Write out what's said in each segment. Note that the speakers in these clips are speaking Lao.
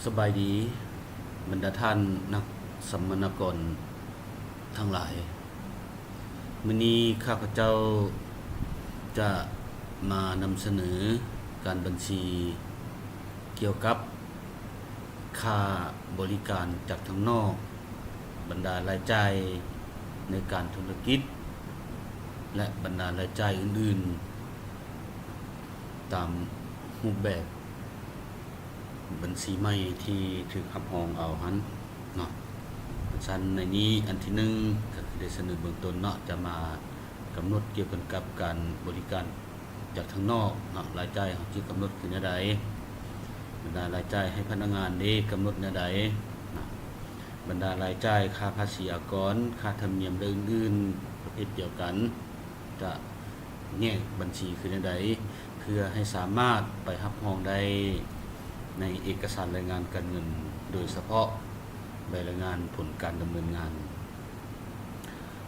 ສະບາຍດີ ບັນດາທ່ານນັກສຳມະນາກອນທັງຫຼາຍ. ມື້ນີ້ຂ້າພະເຈົ້າຈະມານຳສະເໜີການບັນຊີກ່ຽວກັບຄ່າບໍລິການຈາກທາງນອກ, ບັນດາລາຍຈ່າຍໃນການທຸລະກິດ ແລະ ບັນດາລາຍຈ່າຍອື່ນໆ ຕາມຮູບແບບ ບັນຊີໃໝ່ທີ່ຖືກຮັບຮອງເອົາຫັ້ນເນາະ. ສະນັ້ນໃນນີ້ອັນທີໜຶ່ງ ກໍຄືໄດ້ສະເໜີເບື້ອງຕົ້ນເນາະ ຈະມາກຳນົດກ່ຽວກັນກັບການບໍລິການຈາກທາງນອກເນາະ, ລາຍຈ່າຍເຮົາຊິກຳນົດຄືແນວໃດ, ບັນດາລາຍຈ່າຍໃຫ້ພະນັກງານເດ ກຳນົດແນວໃດເນາະ, ບັນດາລາຍຈ່າຍຄ່າພາສີອາກອນ, ຄ່າທຳນຽມ ແລະ ອື່ນໆ ປະເພດດຽວກັນ ຈະແຍກບັນຊີຄືແນວໃດ ເພື່ອໃຫ້ສາມາດໄປຮັບຮອງໄດ້ໃນເອກະສານລາຍງານການເງິນ, ໂດຍສະເພາະໃບລາຍງານຜົນການດຳເນີນງານ.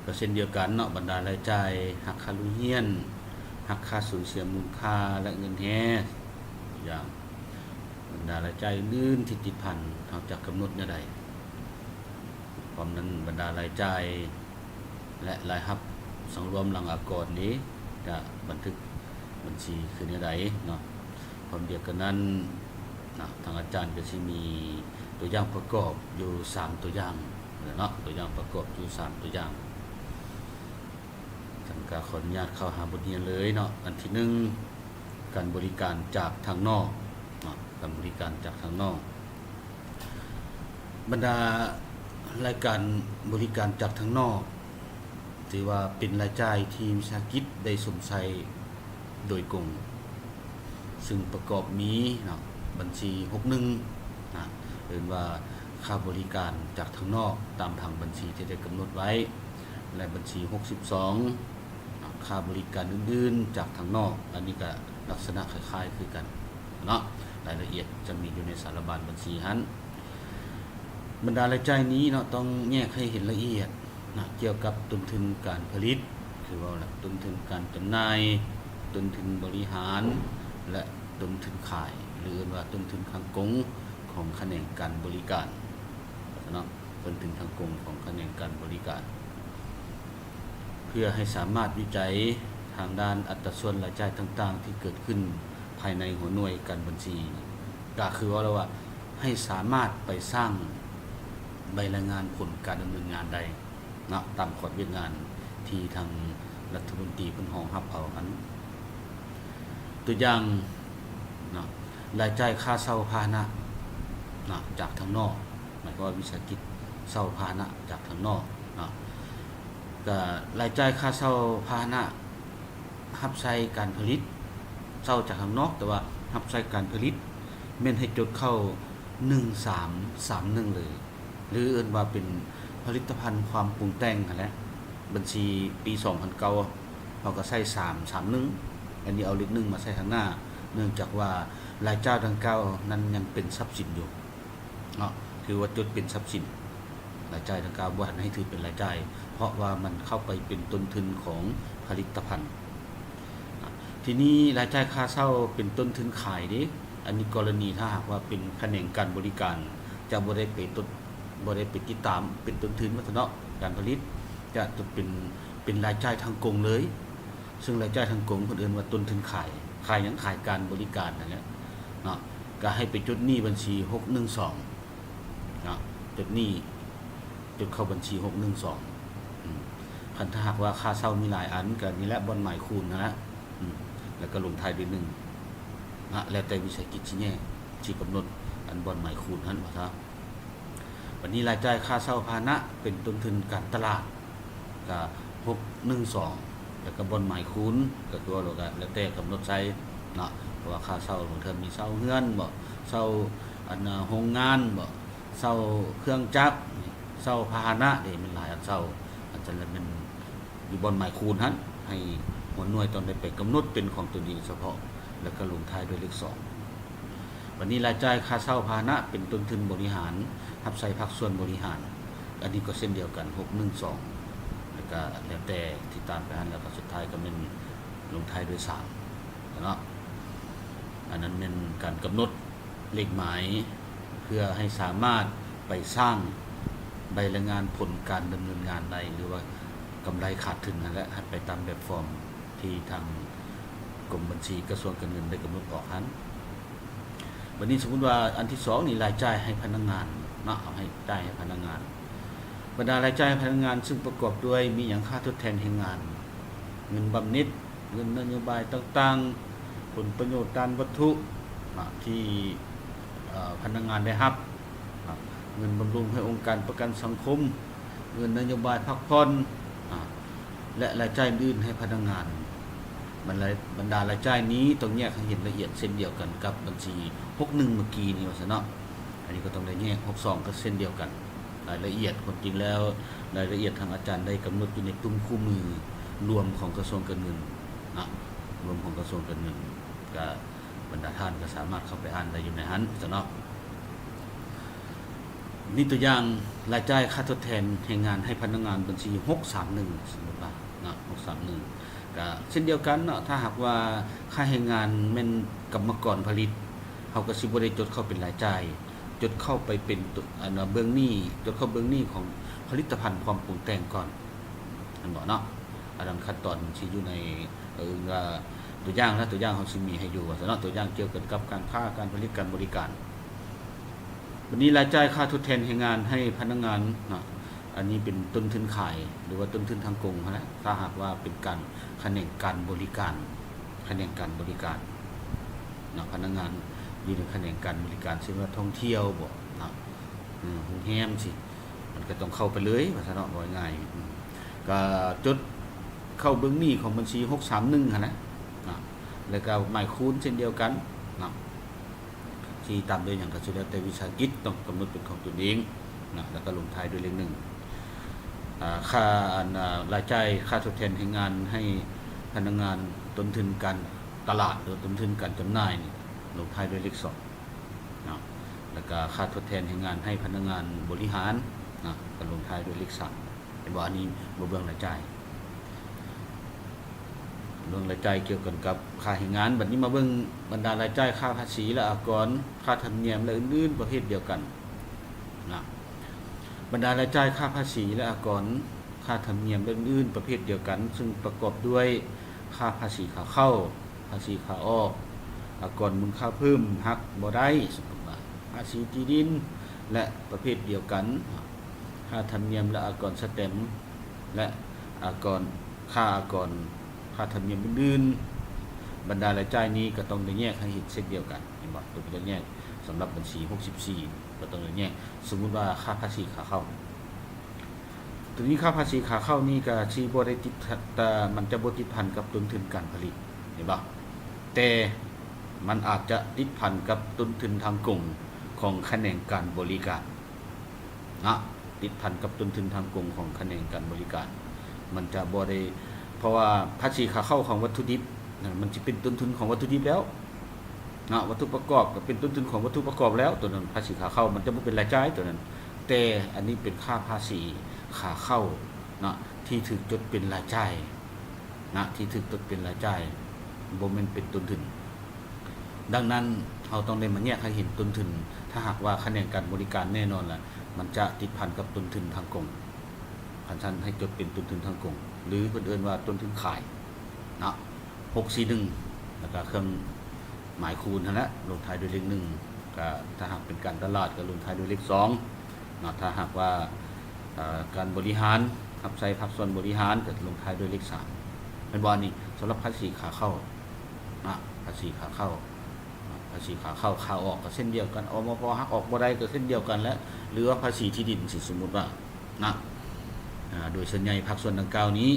ກໍເຊັ່ນດຽວກັນເນາະ, ບັນດາລາຍຈ່າຍຫັກຄ່າລູກຮຽນ, ຫັກຄ່າສູນເສຍມູນຄ່າ ແລະ ເງິນແຮ່ ຕົວຢ່າງ, ບັນດາລາຍຈ່າຍອື່ນໆທີ່ຕິດພັນ ເຮົາຈະກຳນົດແນວໃດ? ພ້ອມນັ້ນບັນດາລາຍຈ່າຍ ແລະ ລາຍຮັບສັງລວມຫຼັງອາກອນນີ້ ຈະບັນທຶກບັນຊີຄືແນວໃດເນາະ. ພ້ອມດຽວກັນນັ້ນນະ ທາງອາຈານກໍຊິມີຕົວຢ່າງປະກອບຢູ່ສາມຕົວຢ່າງເນາະ, ຕົວຢ່າງປະກອບຢູ່ສາມຕົວຢ່າງ. ທ່ານກໍຂໍອະນຸຍາດເຂົ້າຫາບົດຮຽນເລີຍເນາະ. ອັນທີໜຶ່ງ ການບໍລິການຈາກທາງນອກເນາະ, ການບໍລິການຈາກທາງນອກ. ບັນດາລາຍການບໍລິການຈາກທາງນອກ ຖືວ່າເປັນລາຍຈ່າຍທີ່ວິສາຫະກິດໄດ້ຊົມໃຊ້ໂດຍກົງ, ຊຶ່ງປະກອບມີເນາະ ບັນຊີຫົກໜຶ່ງນະ ເອີ້ນວ່າຄ່າບໍລິການຈາກທາງນອກຕາມຜັງບັນຊີທີ່ໄດ້ກຳນົດໄວ້ ແລະ ບັນຊີຫົກສິບສອງ ຄ່າບໍລິການອື່ນໆຈາກທາງນອກ. ອັນນີ້ກໍລັກສະນະຄ້າຍໆຄືກັນເນາະ, ລາຍລະອຽດຈະມີຢູ່ໃນສາລະບານບັນຊີຫັ້ນ. ບັນດາລາຍຈ່າຍນີ້ເນາະ ຕ້ອງແຍກໃຫ້ເຫັນລະອຽດນະ ກ່ຽວກັບຕົ້ນທຶນການຜະລິດ ຄືເວົ້າລະ ຕົ້ນທຶນການຈຳໜ່າຍ, ຕົ້ນທຶນບໍລິຫານ ແລະ ຕົ້ນທຶນຂາຍ ຫຼື ເອີ້ນວ່າຕົ້ນທຶນຄັງກົງຂອງຂະແໜງການບໍລິການເນາະ. ເພິ່ນເປັນທາງກົງຂອງຂະແໜງການບໍລິການ ເພື່ອໃຫ້ສາມາດວິໄຈທາງດ້ານອັດຕາສ່ວນລາຍຈ່າຍຕ່າງໆທີ່ເກີດຂຶ້ນພາຍໃນຫົວໜ່ວຍການບັນຊີ, ກໍຄືເວົ້າແລ້ວວ່າໃຫ້ສາມາດໄປສ້າງໃບລາຍງານຜົນການດຳເນີນງານໄດ້ເນາະ ຕາມຂອດວຽກງານທີ່ທາງລັດຖະມົນຕີເພິ່ນຮອງຮັບເອົາຫັ້ນ. ຕົວຢ່າງເນາະ ລາຍຈ່າຍຄ່າເຊົ່າພາຫະນະເນາະ ຈາກທາງນອກ, ໝາຍຄວາມວ່າວິສາຫະກິດເຊົ່າພາຫະນະຈາກທາງນອກເນາະ, ກໍລາຍຈ່າຍຄ່າເຊົ່າພາຫະນະຮັບໃຊ້ການຜະລິດ, ເຊົ່າຈາກທາງນອກ ແຕ່ວ່າຮັບໃຊ້ການຜະລິດ ແມ່ນໃຫ້ຈົດເຂົ້າໜຶ່ງສາມສາມໜຶ່ງເລີຍ. ຫຼື ເອີ້ນວ່າເປັນຜະລິດຕະພັນຄວາມປຸງແຕ່ງຫັ້ນແຫຼະ, ບັນຊີປີສອງພັນເກົ້າ ເຮົາກໍໃຊ້ສາມສາມໜຶ່ງ, ອັນນີ້ເອົາເລກໜຶ່ງມາໃສ່ທາງໜ້າ ເນື່ອງຈາກວ່າລາຍຈ່າຍດັ່ງກ່າວນັ້ນຍັງເປັນຊັບສິນຢູ່ເນາະ, ຖືວ່າຈົດເປັນຊັບສິນ, ລາຍຈ່າຍດັ່ງກ່າວບໍ່ທັນໃຫ້ຖືເປັນລາຍຈ່າຍ ເພາະວ່າມັນເຂົ້າໄປເປັນຕົ້ນທຶນຂອງຜະລິດຕະພັນ. ທີນີ້ລາຍຈ່າຍຄ່າເຊົ່າເປັນຕົ້ນທຶນຂາຍເດ້, ອັນນີ້ກໍລະນີຖ້າຫາກວ່າເປັນຂະແໜງການບໍລິການ ຈະບໍ່ໄດ້ໄປຕົດ ບໍ່ໄດ້ໄປຕິດຕາມເປັນຕົ້ນທຶນວ່າຊັ້ນເນາະ, ການຜະລິດຈະຕົກເປັນ ເປັນລາຍຈ່າຍທາງກົງເລີຍ, ເຊິ່ງລາຍຈ່າຍທາງກົງເພິ່ນເອີ້ນວ່າຕົ້ນທຶນຂາຍ, ຂາຍຫຍັງ? ຂາຍການບໍລິການນັ້ນແຫຼະເນາະ, ກໍໃຫ້ໄປຈົດໜີ້ບັນຊີຫົກໜຶ່ງສອງເນາະ, ຈົດໜີ້ ຈົດເຂົ້າບັນຊີຫົກໜຶ່ງສອງ. ອືມ ຄັນຖ້າຫາກວ່າຄ່າເຊົ່າມີຫຼາຍອັນ ກໍນີ້ແຫຼະ ບ່ອນໝາຍຄູນຫັ້ນແຫຼະ, ອືມ ແລ້ວກໍລົງທ້າຍດ້ວຍໜຶ່ງນະ, ແລ້ວແຕ່ວິສາຫະກິດຊິແຍກ ຊິກຳນົດອັນບ່ອນໝາຍຄູນຫັ້ນວ່າຊະ. ບັດນີ້ລາຍຈ່າຍຄ່າເຊົ່າພາຫະນະເປັນຕົ້ນທຶນການຕະຫຼາດ ກະຫົກໜຶ່ງສອງ ແລ້ວກະບ່ອນໝາຍຄູນ ກະຄືວ່າແລ້ວກະແລ້ວແຕ່ກຳນົດໃຊ້ເນາະ, ເພາະວ່າຄ່າເຊົ່າບາງເທື່ອມີເຊົ່າເຮືອນບໍ ເຊົ່າອັນນາໂຮງງານບໍ ເຊົ່າເຄື່ອງຈັກ ເຊົ່າພາຫະນະເດ້ ແມ່ນຫຼາຍອັນເຊົ່າ, ອັນຊັ້ນລະແມ່ນ ຢູ່ບ່ອນໝາຍຄູນຫັ້ນ ໃຫ້ຫົວໜ່ວຍຕ້ອງໄດ້ໄປກຳນົດເປັນຂອງຕົນເອງສະເພາະ ແລ້ວກໍລົງທ້າຍດ້ວຍເລກສອງ. ບັດນີ້ລາຍຈ່າຍຄ່າເຊົ່າພາຫະນະເປັນຕົ້ນທຶນບໍລິຫານ ຮັບໃຊ້ພາກສ່ວນບໍລິຫານ, ອັນນີ້ກໍເຊັ່ນດຽວກັນ ຫົກໜຶ່ງສອງ ແລ້ວກໍແລ້ວແຕ່ທີ່ຕາມໄປຫັ້ນ, ແລ້ວກໍສຸດທ້າຍກໍແມ່ນລົງທ້າຍດ້ວຍສາມເນາະ. ອັນນັ້ນແມ່ນການກຳນົດ ເລກໝາຍ ເພື່ອໃຫ້ສາມາດໄປສ້າງໃບລາຍງານຜົນການດຳເນີນງານໄດ້ ຫຼືວ່າກຳໄລຂາດທຶນຫັ້ນແຫຼະ ໃຫ້ໄປຕາມແບບຟອມທີ່ທາງກົມບັນຊີກະຊວງການເງິນໄດ້ກຳນົດອອກຫັ້ນ. ບັດນີ້ສົມມຸດວ່າອັນທີສອງນີ້ ລາຍຈ່າຍໃຫ້ພະນັກງານເນາະ ເອົາໃຫ້ ຈ່າຍໃຫ້ພະນັກງານ. ບັນດາລາຍຈ່າຍໃຫ້ພະນັກງານເຊິ່ງປະກອບດ້ວຍມີຫຍັງ? ຄ່າທົດແທນແຮງງານ, ເງິນບຳເໜັດ, ເງິນນະໂຍບາຍຕ່າງໆ, ຜົນປະໂຫຍດດ້ານວັດຖຸເນາະ ທີ່ ເອີ ພະນັກງານໄດ້ຮັບ, ເງິນບຳລຸງໃຫ້ອົງການປະກັນສັງຄົມ, ເງິນນະໂຍບາຍພັກຜ່ອນ ອາ ແລະ ລາຍຈ່າຍອື່ນໆໃຫ້ພະນັກງານ. ບັນດາ ບັນດາລາຍຈ່າຍນີ້ຕ້ອງແຍກໃຫ້ເຫັນລະອຽດເຊັ່ນດຽວກັນກັບບັນຊີຫົກໜຶ່ງເມື່ອກີ້ນີ້ວ່າຊັ້ນເນາະ. ອັນນີ້ກໍຕ້ອງໄດ້ແຍກ ຫົກສອງກໍເຊັ່ນດຽວກັນ. ລາຍລະອຽດ ຄວາມຈິງແລ້ວລາຍລະອຽດທາງອາຈານໄດ້ກຳນົດຢູ່ໃນປຶ້ມຄູ່ມືລວມຂອງກະຊວງການເງິນນະ, ລວມຂອງກະຊວງການເງິນ ກະບັນດາທ່ານກໍສາມາດເຂົ້າໄປອ່ານໄດ້ຢູ່ໃນຫັ້ນຊັ້ນເນາະ. ນີ້ຕົວຢ່າງລາຍຈ່າຍຄ່າທົດແທນແຮງງານໃຫ້ພະນັກງານບັນຊີຫົກສາມໜຶ່ງ ສົມມຸດວ່າເນາະ ຫົກສາມໜຶ່ງ ກະເຊັ່ນດຽວກັນເນາະ. ຖ້າຫາກວ່າຄ່າແຮງງານແມ່ນກຳມະກອນຜະລິດ ເຮົາກໍຊິບໍ່ໄດ້ຈົດເຂົ້າເປັນລາຍຈ່າຍ, ຈົດເຂົ້າໄປເປັນຕົວ ອັນວ່າເບື້ອງໜີ້, ຈົດເຂົ້າເບື້ອງໜີ້ຂອງຜະລິດຕະພັນພ້ອມປຸງແຕ່ງກ່ອນ ແມ່ນບໍ່ເນາະ? ອັນນັ້ນຂັ້ນຕອນຊິຢູ່ໃນ ເອີ ວ່າຕົວຢ່າງນະ, ຕົວຢ່າງເຮົາຊິມີໃຫ້ຢູ່ວ່າຊັ້ນເນາະ, ຕົວຢ່າງກ່ຽວກັນກັບການຄ້າ, ການຜະລິດ, ການບໍລິການ. ບັດນີ້ລາຍຈ່າຍຄ່າທົດແທນແຮງງານໃຫ້ພະນັກງານເນາະ, ອັນນີ້ເປັນຕົ້ນທຶນຂາຍ ຫຼືວ່າຕົ້ນທຶນທາງກົງຫັ້ນແຫຼະ. ຖ້າຫາກວ່າເປັນການ ຂະແໜງການບໍລິການ, ຂະແໜງການບໍລິການເນາະ, ພະນັກງານຢູ່ໃນຂະແໜງການບໍລິການ ເຊັ່ນວ່າທ່ອງທ່ຽວບໍເນາະ, ເອີ ໂຮງແຮມຊີ້ ມັນກໍຕ້ອງເຂົ້າໄປເລີຍວ່າຊັ້ນເນາະ, ເວົ້າງ່າຍໆ ກໍຈົດເຂົ້າເບື້ອງໜີ້ຂອງບັນຊີຫົກສາມໜຶ່ງຫັ້ນແຫຼະເນາະ, ແລ້ວກໍໝາຍຄູນເຊັ່ນດຽວກັນເນາະ. ທີ່ຕາມດ້ວຍຫຍັງກໍສຸດແລ້ວແຕ່ວິສາຫະກິດຕ້ອງກຳນົດເປັນຂອງຕົນເອງນະ, ແລ້ວກໍລົງທ້າຍດ້ວຍເລກໜຶ່ງ. ອາ ຄ່າ ອັນ ອາ ລາຍຈ່າຍຄ່າທົດແທນແຮງງານໃຫ້ພະນັກງານ, ຕົ້ນທຶນການຕະຫຼາດ ຫຼືຕົ້ນທຶນການຈຳໜ່າຍນີ້ ລົງທ້າຍດ້ວຍເລກສອງເນາະ, ແລ້ວກໍຄ່າທົດແທນແຮງງານໃຫ້ພະນັກງານບໍລິຫານນະ ກໍລົງທ້າຍດ້ວຍເລກສາມ. ເຫັນບໍ່? ອັນນີ້ມາເບິ່ງລາຍຈ່າຍ, ເບິ່ງລາຍຈ່າຍກ່ຽວກັນກັບຄ່າແຮງງານ. ບັດນີ້ມາເບິ່ງບັນດາລາຍຈ່າຍຄ່າພາສີ ແລະ ອາກອນ, ຄ່າທຳນຽມ ແລະ ອື່ນໆ ປະເພດດຽວກັນນະ. ບັນດາລາຍຈ່າຍຄ່າພາສີ ແລະ ອາກອນ, ຄ່າທຳນຽມ ແລະ ອື່ນໆ ປະເພດດຽວກັນ ຊຶ່ງປະກອບດ້ວຍ ຄ່າພາສີຂາເຂົ້າ, ພາສີຂາອອກ, ອາກອນມູນຄ່າເພີ່ມ ຫັກບໍ່ໄດ້ ສົມມຸດວ່າ ພາສີທີ່ດິນ ແລະ ປະເພດດຽວກັນ, ຄ່າທຳນຽມ ແລະ ອາກອນສະແຕັມ ແລະ ອາກອນ, ຄ່າອາກອນ, ຄ່າທຳນຽມອື່ນໆ. ບັນດາລາຍຈ່າຍນີ້ກໍຕ້ອງໄດ້ແຍກໃຫ້ເຫັນເຊັ່ນດຽວກັນ, ເຫັນບໍ່? ຕົວຈະແຍກສຳລັບບັນຊີຫົກສິບສີ່ ກໍຕ້ອງໄດ້ແຍກ. ສົມມຸດວ່າຄ່າພາສີຂາເຂົ້າ, ຕົວນີ້ຄ່າພາສີຂາເຂົ້ານີ້ກໍຊິບໍ່ໄດ້ຕິດ, ແຕ່ມັນຈະບໍ່ຕິດພັນກັບຕົ້ນທຶນການຜະລິດ, ເຫັນບໍ່? ແຕ່ມັນອາດຈະຕິດພັນກັບຕົ້ນທຶນທາງກົງຂອງຂະແໜງການບໍລິການ. ນະ, ຕິດພັນກັບຕົ້ນທຶນທາງກົງຂອງຂະແໜງການບໍລິການ. ມັນຈະບໍ່ໄດ້, ເພາະວ່າພາສີຂາເຂົ້າຂອງວັດຖຸດິບນະ ມັນຊິເປັນຕົ້ນທຶນຂອງວັດຖຸດິບແລ້ວນະ, ວັດຖຸປະກອບກໍເປັນຕົ້ນທຶນຂອງວັດຖຸປະກອບແລ້ວ, ຕົວນັ້ນພາສີຂາເຂົ້າ ມັນຈະບໍ່ເປັນລາຍຈ່າຍຕົວນັ້ນ. ແຕ່ອັນນີ້ເປັນຄ່າພາສີຂາເຂົ້ານະ ທີ່ຖືກຈົດເປັນລາຍຈ່າຍ ນະ ທີ່ຖືກຕົກເປັນລາຍຈ່າຍ, ບໍ່ແມ່ນເປັນຕົ້ນທຶນ. ດັ່ງນັ້ນ, ເຮົາຕ້ອງໄດ້ມາແຍກໃຫ້ເຫັນຕົ້ນທຶນ. ຖ້າຫາກວ່າຂະແໜງການບໍລິການ, ແນ່ນອນລະ ມັນຈະຕິດພັນກັບຕົ້ນທຶນທາງກົງ, ຄັນຊັ້ນໃຫ້ຈົດເປັນຕົ້ນທຶນທາງກົງ ຫຼື ເພິ່ນເອີ້ນວ່າຕົ້ນທຶນຂາຍເນາະ, ຫົກສີ່ໜຶ່ງ ແລ້ວກະເຄື່ອງໝາຍຄູນຫັ້ນແຫຼະ ລົງທ້າຍດ້ວຍເລກໜຶ່ງ. ກະຖ້າຫາກເປັນການຕະຫຼາດ ກະລົງທ້າຍດ້ວຍເລກສອງເນາະ. ຖ້າຫາກວ່າ ເອີ ການບໍລິຫານ, ຮັບໃຊ້ພາກສ່ວນບໍລິຫານ ກໍລົງທ້າຍດ້ວຍເລກສາມ ແມ່ນບໍ່? ອັນນີ້ສຳລັບພາສີຂາເຂົ້ານະ, ພາສີຂາເຂົ້າ, ພາສີຂາເຂົ້າ, ຂາອອກກໍເຊັ່ນດຽວກັນ, ອມພ ຫັກອອກບໍ່ໄດ້ກໍເຊັ່ນດຽວກັນແຫຼະ ຫຼືວ່າພາສີທີ່ດິນ ຊິສົມມຸດວ່ານະ. ອາ ໂດຍສ່ວນໃຫຍ່ພາກສ່ວນດັ່ງກ່າວນີ້,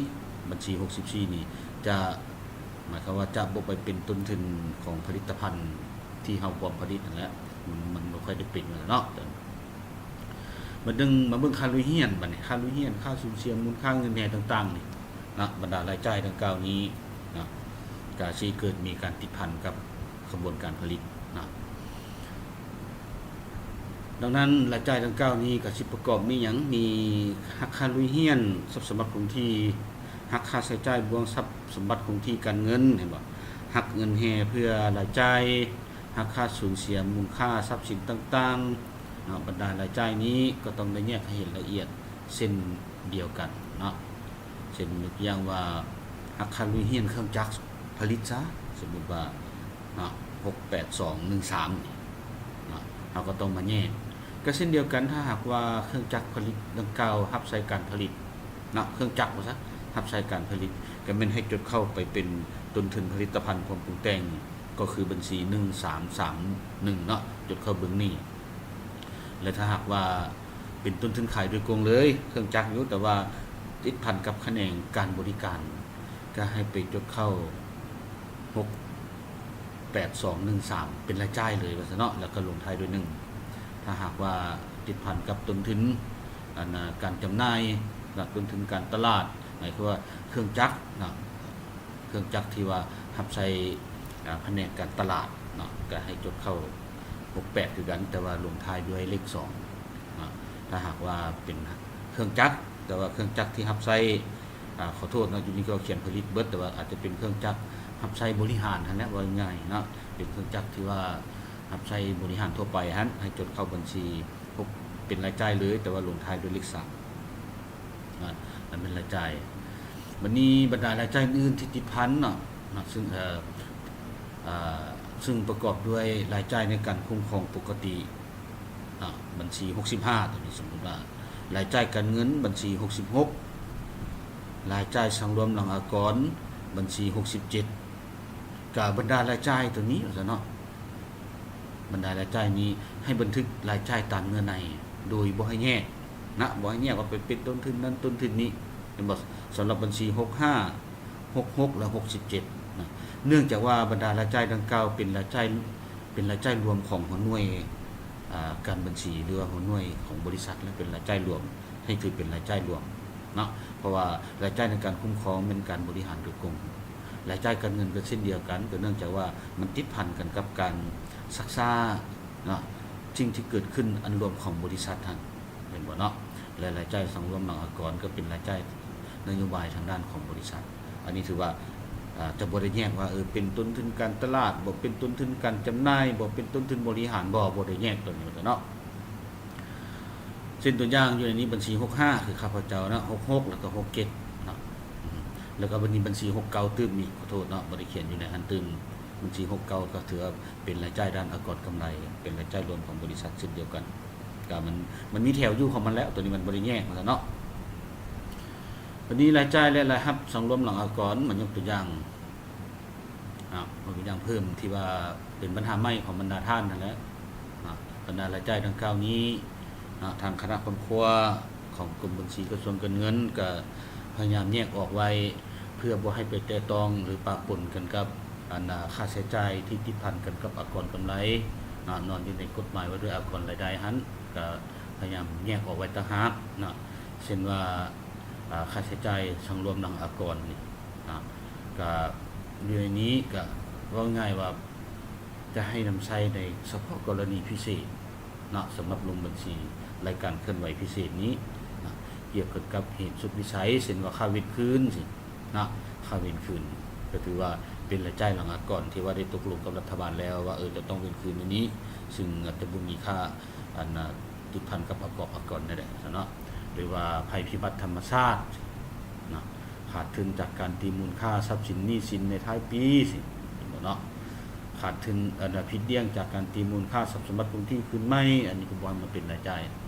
ບັນຊີຫົກສິບສີ່ນີ້ ຈະ ໝາຍຄວາມວ່າຈະບໍ່ໄປເປັນຕົ້ນທຶນຂອງຜະລິດຕະພັນທີ່ເຮົາພ້ອມຜະລິດຫັ້ນແຫຼະ, ມັນ ມັນບໍ່ຄ່ອຍໄດ້ເປັນຫັ້ນແຫຼະເນາະ. ບັດໜຶ່ງມາເບິ່ງຄ່າລຸຍຮຽນ, ບັດນີ້ຄ່າລຸຍຮຽນ, ຄ່າສູນເສຍມູນຄ່າເງິນແຮ່ຕ່າງໆນີ້ນະ, ບັນດາລາຍຈ່າຍດັ່ງກ່າວນີ້ນະ ກະຊິເກີດມີການຕິດພັນກັບຂະບວນການຜະລິດນະ. ດັ່ງນັ້ນ, ລາຍຈ່າຍດັ່ງກ່າວນີ້ກະຊິປະກອບມີຫຍັງ? ມີຫັກຄ່າລຸຍຮຽນ, ຊັບສຳບັດຄົງທີ່, ຫັກຄ່າໃຊ້ຈ່າຍບ່ວງຊັບສຳບັດຄົງທີ່ການເງິນ, ເຫັນບໍ່? ຫັກເງິນແຮ່ເພື່ອລາຍຈ່າຍ, ຫັກຄ່າສູນເສຍມູນຄ່າຊັບສິນຕ່າງໆ, ເນາະ, ບັນດາລາຍຈ່າຍນີ້ກໍຕ້ອງໄດ້ແຍກໃຫ້ເຫັນລະອຽດເຊັ່ນດຽວກັນເນາະ. ເຊັ່ນຍົກຕົວຢ່າງວ່າ ຫາກຄ່າລຸຍຮຽນເຄື່ອງຈັກຜະລິດຊະ, ສົມມຸດວ່າເນາະ ຫົກແປດສອງໜຶ່ງສາມນີ້ເນາະ, ເຮົາກໍຕ້ອງມາແຍກ. ກໍເຊັ່ນດຽວກັນ ຖ້າຫາກວ່າເຄື່ອງຈັກຜະລິດດັ່ງກ່າວຮັບໃຊ້ການຜະລິດເນາະ, ເຄື່ອງຈັກວ່າຊະ ຮັບໃຊ້ການຜະລິດ ກໍແມ່ນໃຫ້ຈົດເຂົ້າໄປເປັນຕົ້ນທຶນຜະລິດຕະພັນພວມປຸງແຕ່ງ ກໍຄືບັນຊີໜຶ່ງສາມສາມໜຶ່ງເນາະ, ຈົດເຂົ້າເບື້ອງນີ້ ແລະ ຖ້າຫາກວ່າເປັນຕົ້ນທຶນຂາຍໂດຍກົງເລີຍ ເຄື່ອງຈັກຢູ່ ແຕ່ວ່າຕິດພັນກັບຂະແໜງການບໍລິການ ກໍໃຫ້ໄປຈົດເຂົ້າຫົກແປດສອງໜຶ່ງສາມ ເປັນລາຍຈ່າຍເລີຍວ່າຊັ້ນເນາະ, ແລ້ວກໍລົງທ້າຍດ້ວຍໜຶ່ງ. ຖ້າຫາກວ່າຕິດພັນກັບຕົ້ນທຶນ ອັນ ການຈຳໜ່າຍ ແລະ ຕົ້ນທຶນການຕະຫຼາດ ໝາຍຄວາມວ່າເຄື່ອງຈັກເນາະ, ເຄື່ອງຈັກທີ່ວ່າຮັບໃຊ້ ອາ ພະແນກການຕະຫຼາດເນາະ ກໍໃຫ້ຈົດເຂົ້າຫົກແປດຄືກັນ ແຕ່ວ່າລົງທ້າຍດ້ວຍເລກສອງເນາະ. ຖ້າຫາກວ່າເປັນເຄື່ອງຈັກ ແຕ່ວ່າເຄື່ອງຈັກທີ່ຮັບໃຊ້ ອາ ຂໍໂທດເນາະ, ຢູ່ນີ້ກໍຂຽນຜະລິດເບິດ ແຕ່ວ່າອາດຈະເປັນເຄື່ອງຈັກຮັບໃຊ້ບໍລິຫານຫັ້ນແຫຼະ ເວົ້າງ່າຍໆເນາະ, ເປັນເຄື່ອງຈັກທີ່ວ່າຮັບໃຊ້ບໍລິຫານທົ່ວໄປຫັ້ນ ໃຫ້ຈົດເຂົ້າບັນຊີ ເປັນລາຍຈ່າຍເລີຍ ແຕ່ວ່າລົງທ້າຍດ້ວຍເລກສາມ ນະ, ອັນເປັນລາຍຈ່າຍ. ບັດນີ້ບັນດາລາຍຈ່າຍອື່ນໆທີ່ຕິດພັນເນາະ ນະ ຊຶ່ງ ເອີ ເອີ ຊຶ່ງປະກອບດ້ວຍລາຍຈ່າຍໃນການຄຸ້ມຄອງປົກກະຕິເນາະ, ບັນຊີຫົກສິບຫ້າ ຕົວນີ້ ສົມມຸດວ່າລາຍຈ່າຍການເງິນບັນຊີຫົກສິບຫົກ, ລາຍຈ່າຍສັງລວມຫຼັງອາກອນບັນຊີຫົກສິບເຈັດ. ກະບັນດາລາຍຈ່າຍຕົວນີ້ວ່າຊັ້ນເນາະ, ບັນດາລາຍຈ່າຍນີ້ໃຫ້ບັນທຶກລາຍຈ່າຍຕາມເນື້ອໃນ ໂດຍບໍ່ໃຫ້ແຍກນະ, ບໍ່ໃຫ້ແຍກວ່າເປັນ ເປັນຕົ້ນທຶນນັ້ນຕົ້ນທຶນນີ້ ແມ່ນບໍ່? ສຳລັບບັນຊີຫົກຫ້າ ຫົກຫົກ ແລະ ຫົກສິບເຈັດນະ, ເນື່ອງຈາກວ່າບັນດາລາຍຈ່າຍດັ່ງກ່າວເປັນລາຍຈ່າຍ ເປັນລາຍຈ່າຍລວມຂອງຫົວໜ່ວຍ ອາ ການບັນຊີ ຫຼືວ່າຫົວໜ່ວຍຂອງບໍລິສັດ ແລະ ເປັນລາຍຈ່າຍລວມ ໃຫ້ຖືເປັນລາຍຈ່າຍລວມເນາະ, ເພາະວ່າລາຍຈ່າຍໃນການຄຸ້ມຄອງແມ່ນການບໍລິຫານໂດຍກົງ. ລາຍຈ່າຍການເງິນກໍເຊັ່ນດຽວກັນ, ກໍເນື່ອງຈາກວ່າມັນຕິດພັນກັນກັບການຊັກຊ້າເນາະ, ສິ່ງທີ່ເກີດຂຶ້ນອັນລວມຂອງບໍລິສັດຫັ້ນ ແມ່ນບໍ່ເນາະ? ແລະ ລາຍຈ່າຍສັງລວມຫຼັງອາກອນກໍເປັນລາຍຈ່າຍນະໂຍບາຍທາງດ້ານຂອງບໍລິສັດ. ອັນນີ້ຖືວ່າ ອາ ຈະບໍ່ໄດ້ແຍກວ່າ ເອີ ເປັນຕົ້ນທຶນການຕະຫຼາດບໍ ເປັນຕົ້ນທຶນການຈຳໜ່າຍບໍ ເປັນຕົ້ນທຶນບໍລິຫານບໍ ບໍ່ໄດ້ແຍກຕົວນີ້ວ່າຊັ້ນເນາະ. ເຊັ່ນຕົວຢ່າງຢູ່ໃນນີ້ບັນຊີຫົກຫ້າ ຄືຂ້າພະເຈົ້າເນາະ, ຫົກຫົກ ແລ້ວກໍຫົກເຈັດເນາະ, ອືມ ແລ້ວກໍບັດນີ້ບັນຊີຫົກເກົ້າຕື່ມອີກ, ຂໍໂທດເນາະ ບໍ່ໄດ້ຂຽນຢູ່ໃນຫັ້ນຕື່ມ, ບັນຊີຫົກເກົ້າກໍຖືວ່າເປັນລາຍຈ່າຍດ້ານອາກອນກຳໄລ ເປັນລາຍຈ່າຍລວມຂອງບໍລິສັດເຊັ່ນດຽວກັນ. ກໍມັນ ມັນມີແຖວຢູ່ຂອງມັນແຫຼະ, ຕົວນີ້ມັນບໍ່ໄດ້ແຍກວ່າຊັ້ນເນາະ. ບັດນີ້ລາຍຈ່າຍ ແລະ ລາຍຮັບສັງລວມຫຼັງອາກອນ ມາຍົກຕົວຢ່າງ ອາ ຍົກຕົວຢ່າງເພີ່ມທີ່ວ່າເປັນບັນຫາໃໝ່ຂອງບັນດາທ່ານຫັ້ນແຫຼະ ອາ ບັນດາລາຍຈ່າຍດັ່ງກ່າວນີ້ ອາ ທາງຄະນະຄົ້ນຄວ້າຂອງກົມບັນຊີກະຊວງການເງິນ ກະພະຍາຍາມແຍກອອກໄວ້ ເພື່ອບໍ່ໃຫ້ໄປແຕະຕ້ອງ ຫຼື ປະປົນກັນກັບ ອັນ ອາ ຄ່າໃຊ້ຈ່າຍທີ່ຕິດພັນກັນກັບອາກອນກຳໄລ ອາ ນອນຢູ່ໃນກົດໝາຍວ່າດ້ວຍອາກອນລາຍໄດ້ຫັ້ນ ກະພະຍາຍາມແຍກອອກໄວ້ຕ່າງຫາກເນາະ, ເຊັ່ນວ່າ ອາ ຄ່າໃຊ້ຈ່າຍສັງລວມຫຼັງອາກອນນີ້ ນະ ກະຢູ່ໃນນີ້ກະເວົ້າງ່າຍວ່າຈະໃຫ້ນຳໃຊ້ໃນສະເພາະກໍລະນີພິເສດເນາະ, ສຳລັບລົງບັນຊີລາຍການເຄື່ອນໄຫວພິເສດນີ້ນະ ກ່ຽວກັບເຫດສຸດວິໄສ ເຊັ່ນວ່າຄ່າເວນຄືນຊີ້ນະ, ຄ່າເວນຄືນກໍຖືວ່າເປັນລາຍຈ່າຍຫຼັງອາກອນທີ່ວ່າໄດ້ຕົກລົງກັບລັດຖະບານແລ້ວວ່າ ເອີ ຈະຕ້ອງເວນຄືນໃນນີ້ ຊຶ່ງອາດຈະບໍ່ມີຄ່າ ອັນ ອາ ຕິດພັນກັບອາກອບອາກອນນັ້ນແຫຼະເນາະ, ຫຼືວ່າໄພພິບັດທຳມະຊາດເນາະ, ຂາດທຶນຈາກການຕີມູນຄ່າຊັບສິນໜີ້ສິນໃນທ້າຍປີຊີ້ ເຫັນບໍ່ເນາະ, ຂາດທຶນ ອັນ ອາ ຜິດດ່ຽງຈາກການຕີມູນຄ່າຊັບສົມບັດຄົງທີ່ຄືນໃໝ່ ອັນນີ້ກໍບໍ່ໃຫ້ມາເປັນລາຍຈ່າຍ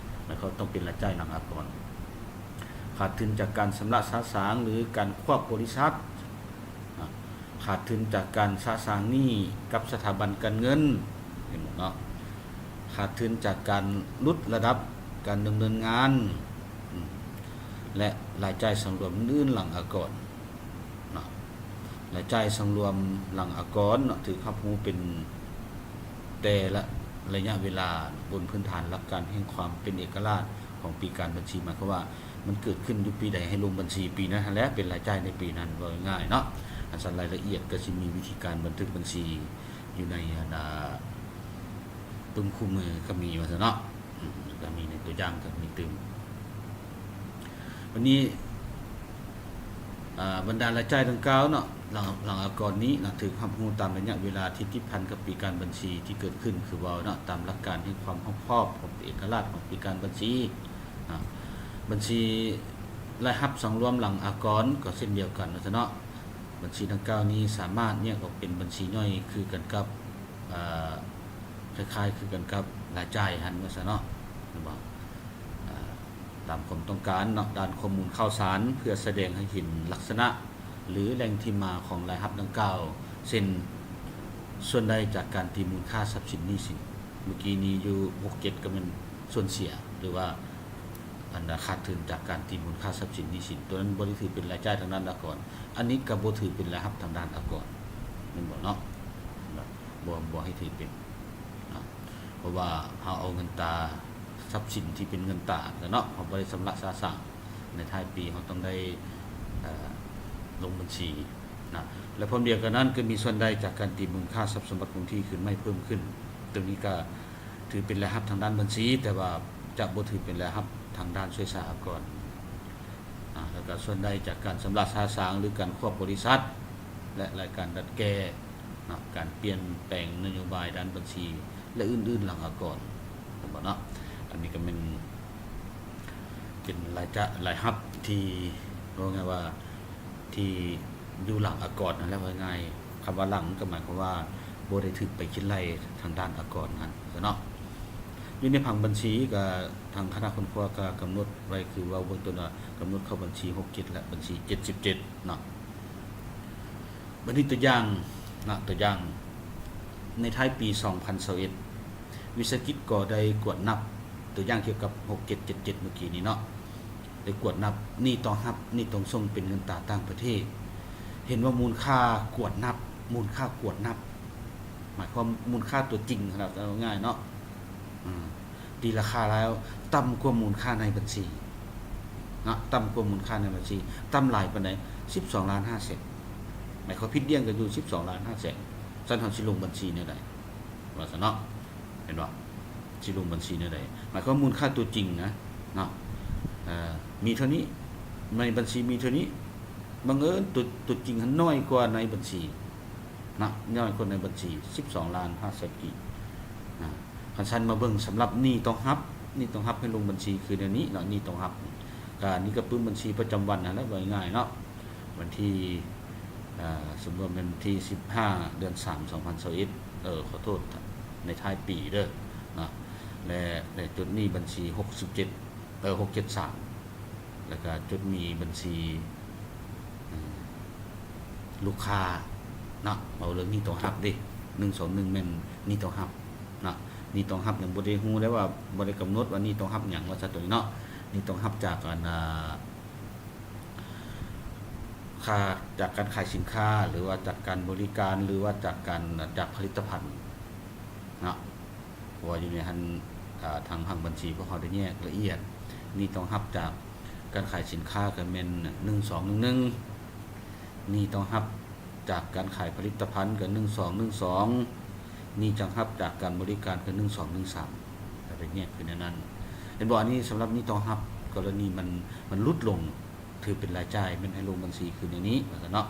ແລ້ວກໍຕ້ອງເປັນລາຍຈ່າຍຫຼັງອາກອນ, ຂາດທຶນຈາກການຊຳລະສະສາງ ຫຼື ການຄວບບໍລິສັດເນາະ, ຂາດທຶນຈາກການສະສາງໜີ້ກັບສະຖາບັນການເງິນ ເຫັນບໍ່ເນາະ, ຂາດທຶນຈາກການຫຼຸດລະດັບການດຳເນີນງານ ອາ ແລະ ລາຍຈ່າຍສັງລວມອື່ນໆຫຼັງອາກອນເນາະ, ລາຍຈ່າຍສັງລວມຫຼັງອາກອນເນາະ ຖືກຮັບຮູ້ເປັນແຕ່ລະໄລຍະເວລາ ບົນພື້ນຖານຫຼັກການແຫ່ງຄວາມເປັນເອກະລາດຂອງປີການບັນຊີ ໝາຍຄວາມວ່າ ມັນເກີດຂຶ້ນຢູ່ປີໃດ ໃຫ້ລົງບັນຊີປີນັ້ນຫັ້ນແຫຼະ ເປັນລາຍຈ່າຍໃນປີນັ້ນ ເວົ້າງ່າຍໆເນາະ. ອັນຊັ້ນລາຍລະອຽດກໍຊິມີວິທີການບັນທຶກບັນຊີຢູ່ໃນ ອັນ ອາ ປຶ້ມຄູ່ມືກໍມີວ່າຊັ້ນເນາະ, ອືມ ກໍມີໃນຕົວຢ່າງກໍມີຕື່ມ. ບັດນີ້ ອາ ບັນດາລາຍຈ່າຍດັ່ງກ່າວເນາະ ຫຼັງ ຫຼັງອາກອນນີ້ນະ ຖືກຮັບຮູ້ຕາມໄລຍະເວລາທີ່ຕິດພັນກັບປີການບັນຊີທີ່ເກີດຂຶ້ນ ຄືເວົ້າເນາະ ຕາມຫຼັກການແຫ່ງຄວາມຮອບຄອບຂອງເອກະລາດຂອງປີການບັນຊີນະ. ບັນຊີລາຍຮັບສັງລວມຫຼັງອາກອນກໍເຊັ່ນດຽວກັນວ່າຊັ້ນເນາະ. ບັນຊີດັ່ງກ່າວນີ້ສາມາດແຍກອອກເປັນບັນຊີຍ່ອຍຄືກັນກັບ ເອີ ຄ້າຍໆຄືກັນກັບລາຍຈ່າຍຫັ້ນວ່າຊັ້ນເນາະ ແມ່ນບໍ່? ເອີ ຕາມຄວາມຕ້ອງການເນາະ ດ້ານຂໍ້ມູນຂ່າວສານ ເພື່ອສະແດງໃຫ້ເຫັນລັກສະນະ ຫຼື ແຫຼ່ງທີ່ມາຂອງລາຍຮັບດັ່ງກ່າວ ເຊັ່ນ ສ່ວນໄດ້ຈາກການຕີມູນຄ່າຊັບສິນໜີ້ສິນ ເມື່ອກີ້ນີ້ຢູ່ ຫົກເຈັດ ກໍແມ່ນສ່ວນເສຍ ຫຼືວ່າ ອັນນາ ຂາດທຶນຈາກການຕີມູນຄ່າຊັບສິນໜີ້ສິນ ຕົວນັ້ນບໍ່ໄດ້ຖືເປັນລາຍຈ່າຍທາງດ້ານອາກອນ ອັນນີ້ກໍບໍ່ຖືເປັນລາຍຮັບທາງດ້ານອາກອນ ແມ່ນບໍ່ເນາະ? ບໍ່ ບໍ່ໃຫ້ຖືເປັນນະ ເພາະວ່າເຮົາເອົາເງິນຕາ ຊັບສິນທີ່ເປັນເງິນຕາແລ້ວເນາະ ເຮົາບໍ່ໄດ້ຊຳລະຊະຊາງ ໃນທ້າຍປີເຮົາຕ້ອງໄດ້ ເອີ ລົງບັນຊີນະ ແລະ ພ້ອມດຽວກັນນັ້ນກໍມີສ່ວນໄດ້ຈາກການຕີມູນຄ່າຊັບສົມບັດຄົງທີ່ຄືນໃໝ່ເພີ່ມຂຶ້ນ ຕົວນີ້ກໍຖືເປັນລາຍຮັບທາງດ້ານບັນຊີ ແຕ່ວ່າຈະບໍ່ຖືເປັນລາຍຮັບທາງດ້ານຊ່ວຍຊາອາກອນນະ ແລ້ວກໍສ່ວນໄດ້ຈາກການຊຳລະຊະຊາງ ຫຼື ການຄວບບໍລິສັດ ແລະ ລາຍການດັດແກ້ນະ ການປ່ຽນແປງນະໂຍບາຍດ້ານບັນຊີ ແລະ ອື່ນໆຫຼັງອາກອນ ເຫັນບໍ່ເນາະ? ອັນນີ້ກໍແມ່ນ ເປັນລາຍຈ່າຍ ລາຍຮັບທີ່ ເວົ້າງ່າຍວ່າ ທີ່ຢູ່ຫຼັງອາກອນຫັ້ນແຫຼະ ເວົ້າງ່າຍໆ ຄຳວ່າຫຼັງກໍໝາຍຄວາມວ່າບໍ່ໄດ້ຖືກໄປຄິດໄລ່ທາງດ້ານອາກອນຫັ້ນເນາະ. ຢູ່ໃນຜັງບັນຊີກໍ ທາງຄະນະຄົ້ນຄວ້າກໍກຳນົດໄວ້ ຄືເວົ້າເບື້ອງຕົ້ນວ່າ ກຳນົດເຂົ້າບັນຊີຫົກເຈັດ ແລະ ບັນຊີເຈັດສິບເຈັດເນາະ. ບັດນີ້ຕົວຢ່າງນະ ຕົວຢ່າງ ໃນທ້າຍປີສອງພັນຊາວເອັດ ວິສາຫະກິດກໍໄດ້ກວດນັບ ຕົວຢ່າງກ່ຽວກັບຫົກເຈັດເຈັດເຈັດເມື່ອກີ້ນີ້ເນາະ ໄດ້ກວດນັບໜີ້ຕ້ອງຮັບ ໜີ້ຕ້ອງສົ່ງເປັນເງິນຕາຕ່າງປະເທດ ເຫັນວ່າມູນຄ່າກວດນັບ ມູນຄ່າກວດນັບ ໝາຍຄວາມມູນຄ່າຕົວຈິງຫັ້ນລະ ເວົ້າງ່າຍເນາະ ອາ ຕີລາຄາແລ້ວຕ່ຳກວ່າມູນຄ່າໃນບັນຊີເນາະ ຕ່ຳກວ່າມູນຄ່າໃນບັນຊີ ຕ່ຳຫຼາຍປານໃດ? ສິບສອງລ້ານຫ້າແສນ ໝາຍຄວາມຜິດດ່ຽງກັນຢູ່ສິບສອງລ້ານຫ້າແສນ ຊັ້ນເຮົາຊິລົງບັນຊີແນວໃດ ວ່າຊັ້ນເນາະ ເຫັນບໍ່? ຊິລົງບັນຊີແນວໃດ? ໝາຍຄວາມມູນຄ່າຕົວຈິງນະ ເນາະ ເອີ ມີເທົ່ານີ້ ໃນບັນຊີມີເທົ່ານີ້ ບັງເອີນຕົວ ຕົວຈິງຫັ້ນນ້ອຍກວ່າໃນບັນຊີ ນະ ນ້ອຍກວ່າໃນບັນຊີສິບສອງລ້ານຫ້າແສນກີບນະ. ຄັນຊັ້ນມາເບິ່ງສຳລັບໜີ້ຕ້ອງຮັບ ໜີ້ຕ້ອງຮັບໃຫ້ລົງບັນຊີຄືແນວນີ້ເນາະ ໜີ້ຕ້ອງຮັບ ກະນີ້ກະປຶ້ມບັນຊີປະຈຳວັນຫັ້ນແຫຼະ ເວົ້າງ່າຍໆເນາະ ວັນທີ ເອີ ສົມມຸດວ່າແມ່ນວັນທີສິບຫ້າ ເດືອນສາມ ສອງພັນຊາວເອັດ ເອີ ຂໍໂທດ ໃນທ້າຍປີເດີເນາະ ແລະ ແລະ ຈົດໜີ້ບັນຊີຫົກສິບເຈັດ ເອີ ຫົກເຈັດສາມ ແລ້ວກະຈົດໜີ້ບັນຊີ ເອີ ລູກຄ້າເນາະ ເວົ້າເລື່ອງໜີ້ຕ້ອງຮັບເດ້ ໜຶ່ງສອງໜຶ່ງແມ່ນໜີ້ຕ້ອງຮັບເນາະ ໜີ້ຕ້ອງຮັບຍັງບໍ່ໄດ້ຮູ້ໄດ້ວ່າ ບໍ່ໄດ້ກຳນົດວ່າໜີ້ຕ້ອງຮັບຫຍັງວ່າຊັ້ນ ໂຕນີ້ເນາະ ໜີ້ຕ້ອງຮັບຈາກ ອັນ ອາ ຄ່າຈາກການຂາຍສິນຄ້າ ຫຼືວ່າຈາກການບໍລິການ ຫຼືວ່າຈາກການ ຈາກຜະລິດຕະພັນເນາະ ເພາະວ່າຢູ່ໃນຫັ້ນ ອາ ທາງ ທາງບັນຊີພວກເຮົາໄດ້ແຍກລະອຽດ ໜີ້ຕ້ອງຮັບຈາກການຂາຍສິນຄ້າກໍແມ່ນໜຶ່ງສອງໜຶ່ງໜຶ່ງ ໜີ້ຕ້ອງຮັບຈາກການຂາຍຜະລິດຕະພັນກໍໜຶ່ງສອງໜຶ່ງສອງ ໜີ້ຕ້ອງຮັບຈາກການບໍລິການກໍໜຶ່ງສອງໜຶ່ງສາມ ກໍໄດ້ແຍກຄືແນວນັ້ນ ເຫັນບໍ່? ອັນນີ້ສຳລັບໜີ້ຕ້ອງຮັບ ກໍລະນີມັນ ມັນຫຼຸດລົງ ຖືເປັນລາຍຈ່າຍ ແມ່ນໃຫ້ລົງບັນຊີຄືແນວນີ້ ວ່າຊັ້ນເນາະ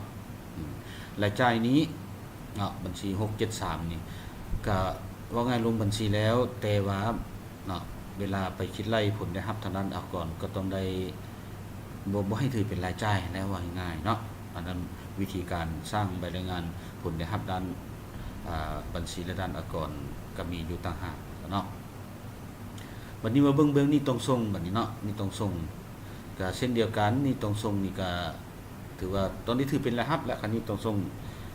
ອືມ ລາຍຈ່າຍນີ້ເນາະ ບັນຊີຫົກເຈັດສາມນີ້ ກະເວົ້າງ່າຍລົງບັນຊີແລ້ວ ແຕ່ວ່າເນາະ ເວລາໄປຄິດໄລ່ຜົນໄດ້ຮັບທາງດ້ານອາກອນ ກໍຕ້ອງໄດ້ ບໍ່ ບໍ່ໃຫ້ຖືເປັນລາຍຈ່າຍຫັ້ນແຫຼະ ເວົ້າງ່າຍໆເນາະ ອັນນັ້ນວິທີການສ້າງໃບລາຍງານຜົນໄດ້ຮັບດ້ານ ອາ ບັນຊີ ແລະ ດ້ານອາກອນ ກະມີຢູ່ຕ່າງຫາກເນາະ. ບັດນີ້ມາເບິ່ງເລື່ອງໜີ້ຕ້ອງສົ່ງ ບັດນີ້ເນາະ ໜີ້ຕ້ອງສົ່ງ ກະເຊັ່ນດຽວກັນ ໜີ້ຕ້ອງສົ່ງນີ້ກະຖືວ່າ ຕອນນີ້ຖືເປັນລາຍຮັບແລ້ວ ຄັນໜີ້ຕ້ອງສົ່ງ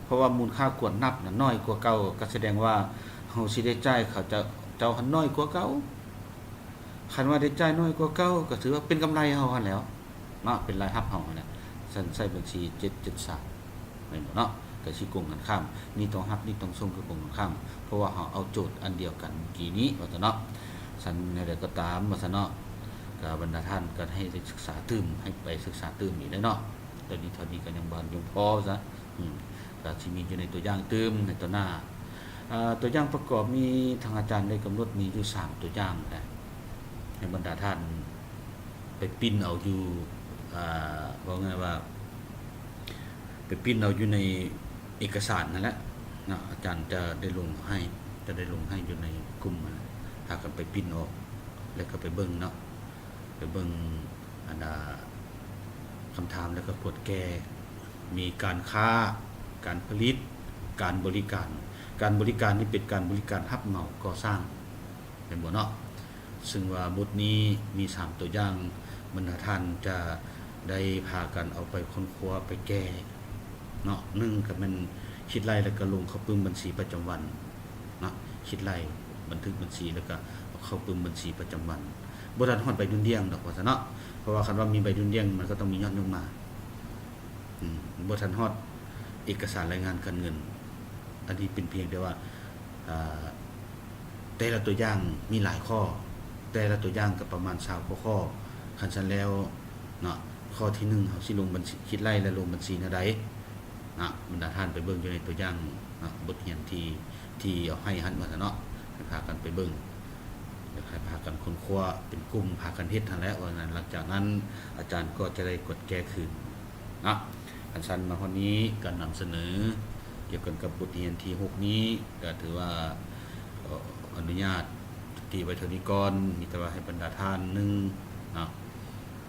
ເພາະວ່າມູນຄ່າກວດນັບນະນ້ອຍກວ່າເກົ່າ ກໍສະແດງວ່າເຮົາຊິໄດ້ຈ່າຍເຂົາເຈົ້າ ເຈົ້າຫັ້ນນ້ອຍກວ່າເກົ່າ ຄັນວ່າໄດ້ຈ່າຍນ້ອຍກວ່າເກົ່າ ກໍຖືວ່າເປັນກຳໄລເຮົາຫັ້ນແຫຼ້ວເນາະ ເປັນລາຍຮັບເຮົາຫັ້ນແຫຼະ ຊັ້ນໃຊ້ບັນຊີເຈັດເຈັດສາມ ແມ່ນບໍ່ເນາະ? ກໍຊິກົງກັນຂ້າມ ໜີ້ຕ້ອງຮັບ ໜີ້ຕ້ອງສົ່ງກໍກົງກັນຂ້າມ ເພາະວ່າເຮົາເອົາໂຈດອັນດຽວກັນກີ້ນີ້ວ່າຊັ້ນເນາະ. ຊັ້ນແນວໃດກໍຕາມວ່າຊັ້ນເນາະ ກໍບັນດາທ່ານກໍໃຫ້ໄດ້ສຶກສາຕື່ມ ໃຫ້ໄປສຶກສາຕື່ມອີກເດີເນາະ. ຕອນນີ້ເທົ່ານີ້ກໍຍັງບໍ່ທັນພຽງພໍຊະ ອືມ ກໍຊິມີຢູ່ໃນຕົວຢ່າງຕື່ມໃນຕໍ່ໜ້າ. ອາ ຕົວຢ່າງປະກອບມີທາງອາຈານໄດ້ກຳນົດມີຢູ່ສາມຕົວຢ່າງນະ ໃຫ້ບັນດາທ່ານໄປປິ່ນເອົາຢູ່ ອາ ເວົ້າງ່າຍວ່າ ໄປປິ່ນເອົາຢູ່ໃນເອກະສານຫັ້ນແຫຼະເນາະ, ອາຈານຈະໄດ້ລົງໃຫ້ ຈະໄດ້ລົງໃຫ້ຢູ່ໃນກຸ່ມຫັ້ນແຫຼະ, ພາກັນໄປປິ່ນອອກ ແລ້ວກໍໄປເບິ່ງເນາະ, ໄປເບິ່ງອັນນ່າ ຄຳຖາມ ແລ້ວກໍກວດແກ້. ມີການຄ້າ, ການຜະລິດ, ການບໍລິການ. ການບໍລິການນີ້ເປັນການບໍລິການຮັບເໝົາກໍ່ສ້າງ ແມ່ນບໍ່ເນາະ? ຊຶ່ງວ່າບົດນີ້ມີສາມຕົວຢ່າງ, ບັນດາທ່ານຈະໄດ້ພາກັນເອົາໄປຄົ້ນຄວ້າໄປແກ້ເນາະ. ໜຶ່ງກໍແມ່ນຄິດໄລ່ ແລ້ວກໍລົງເຂົ້າປຶ້ມບັນຊີປະຈຳວັນເນາະ, ຄິດໄລ່ບັນທຶກບັນຊີ ແລ້ວກໍເອົາເຂົ້າປຶ້ມບັນຊີປະຈຳວັນ. ບໍ່ທັນຮອດໃບດຸນດ່ຽງດອກວ່າຊັ້ນເນາະ, ເພາະວ່າຄັນວ່າມີໃບດຸນດ່ຽງ ມັນກໍຕ້ອງມີຍອດຍົກມາ. ອືມ ບໍ່ທັນຮອດເອກະສານລາຍງານການເງິນ. ອັນນີ້ເປັນພຽງແຕ່ວ່າ ອ່າ ແຕ່ລະຕົວຢ່າງມີຫຼາຍຂໍ້, ແຕ່ລະຕົວຢ່າງກໍປະມານຊາວກວ່າຂໍ້. ຄັນຊັ້ນແລ້ວເນາະ, ຂໍ້ທີໜຶ່ງ ເຮົາຊິລົງບັນຊີ ຄິດໄລ່ ແລະ ລົງບັນຊີແນວໃດເນາະ? ບັນດາທ່ານໄປເບິ່ງຢູ່ໃນຕົວຢ່າງເນາະ, ບົດຮຽນທີ່ ທີ່ເອົາໃຫ້ຫັ້ນວ່າຊັ້ນເນາະ, ໃຫ້ພາກັນໄປເບິ່ງ ແລ້ວໃຫ້ພາກັນຄົ້ນຄວ້າເປັນກຸ່ມ ພາກັນເຮັດຫັ້ນແຫຼະວ່າຊັ້ນ. ຫຼັງຈາກນັ້ນອາຈານກໍຈະໄດ້ກວດແກ້ຄືນເນາະ. ຄັນຊັ້ນມາຮອດນີ້ ການນຳສະເໜີກ່ຽວກັນກັບບົດຮຽນທີຫົກນີ້ ກໍຖືວ່າ ເອີ ອະນຸຍາດຍຸຕິໄວ້ເທົ່ານີ້ກ່ອນ. ມີແຕ່ວ່າໃຫ້ບັນດາທ່ານ ໜຶ່ງເນາະ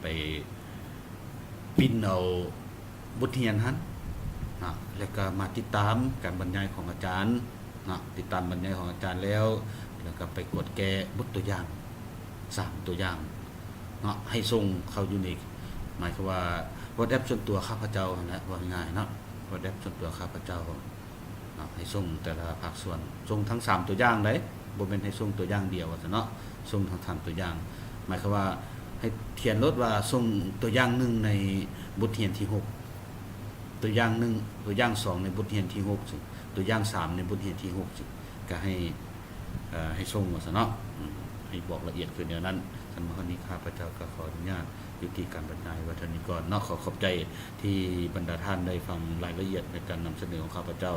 ໄປ ປິ່ນເອົາບົດຮຽນຫັ້ນເນາະ ແລ້ວກໍມາຕິດຕາມການບັນຍາຍຂອງອາຈານເນາະ, ຕິດຕາມບັນຍາຍຂອງອາຈານແລ້ວ ແລ້ວກໍໄປກວດແກ້ບົດຕົວຢ່າງ ສາມຕົວຢ່າງເນາະ, ໃຫ້ສົ່ງເຂົ້າຢູ່ໃນ ໝາຍຄວາມວ່າ WhatsApp ສ່ວນຕົວຂ້າພະເຈົ້າຫັ້ນແຫຼະ ເວົ້າງ່າຍໆເນາະ, WhatsApp ສ່ວນຕົວຂ້າພະເຈົ້າ ເນາະ, ໃຫ້ສົ່ງແຕ່ລະພາກສ່ວນ, ສົ່ງທັງສາມຕົວຢ່າງໃດ໋, ບໍ່ແມ່ນໃຫ້ສົ່ງຕົວຢ່າງດຽວວ່າຊັ້ນເນາະ, ສົ່ງທັງສາມຕົວຢ່າງ. ໝາຍຄວາມວ່າໃຫ້ຂຽນໂລດວ່າ ສົ່ງຕົວຢ່າງໜຶ່ງໃນບົດຮຽນທີຫົກ, ຕົວຢ່າງໜຶ່ງ ຕົວຢ່າງສອງໃນບົດຮຽນທີຫົກຊີ້, ຕົວຢ່າງສາມໃນບົດຮຽນທີຫົກຊີ້, ກໍໃຫ້ ເອີ ໃຫ້ສົ່ງວ່າຊັ້ນເນາະ, ໃຫ້ບອກລະອຽດຄືແນວນັ້ນ. ຄັນມາຮອດນີ້ ຂ້າພະເຈົ້າກໍຂໍອະນຸຍາດຍຸຕິການບັນຍາຍໄວ້ເທົ່ານີ້ກ່ອນເນາະ. ຂໍຂອບໃຈທີ່ບັນດາທ່ານໄດ້ຟັງລາຍລະອຽດໃນການນຳສະເໜີຂອງຂ້າພະເຈົ້າ